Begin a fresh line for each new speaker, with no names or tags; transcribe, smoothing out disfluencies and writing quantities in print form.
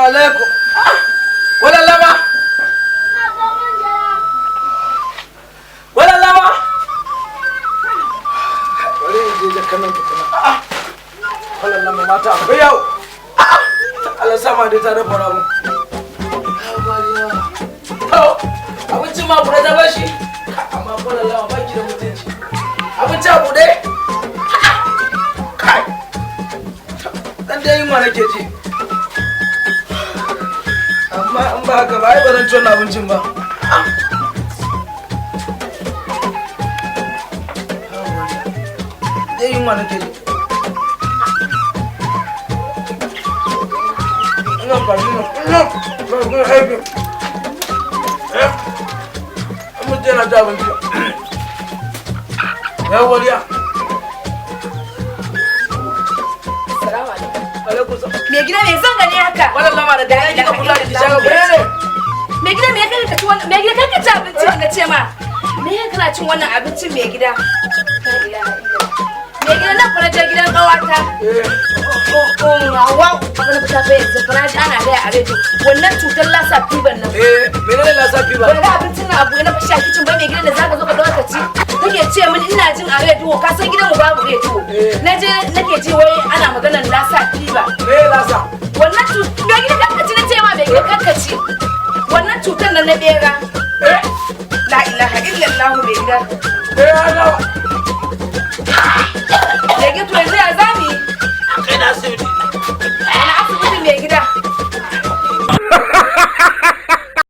Alaikum. Wala lama. Wala lama. Bari in je jakan nan tukuna. A'a. Wala lama mata akwai yau. A'a. Allah sama dai ta dafa ramu. To, abincin ma buɗe ta bashi. Amma wala lama baki da mutunci. Abinci a buɗe. Kai. Dan dai yunwa nake ji. Amma in ba haka ba, ai ba zan ci wannan abincin ba. Dai yunwa nake ji. Ina amfani da kullum ba kun aiki. Eh, in mutum yana ci abinci. Ya wariya.
Salamu alaikum.
Alaikum salam.
Me gida, me zan gani haka?
Wannan lama da dare kika fito da shago ne.
Me gida, me kai ka ci wannan? Me gida, kai ka ci abinci na ce ma. Me kai kana cin wannan abincin, me gida? La ilaha illallah. Me gida, nan fa na je gidan ƙawata. Hawa abu na fita fa yanzu fa na ji ana gaya a rediyo wannan cutar lassa fever nan.
Eh, menene lassa fever?
Wani ga abincin na abu na fashi a kicin ba, mai gidan, da zaka zo ka dauka ci. Take ce min ina jin a rediyo, ka san gidanmu babu rediyo. Na je nake ji wai ana maganar lassa fever.
Me lassa?
Wannan cutar, mai gida, kanka ci na ce ma, mai gida, kanka ci. Wannan cutar nan na bera.
Eh,
La ilaha illallah, mai gida.
eh, ana.
Mai gida, to yanzu ya zamu yi?
Kai na asibiti.
Wani asibiti, mai gida?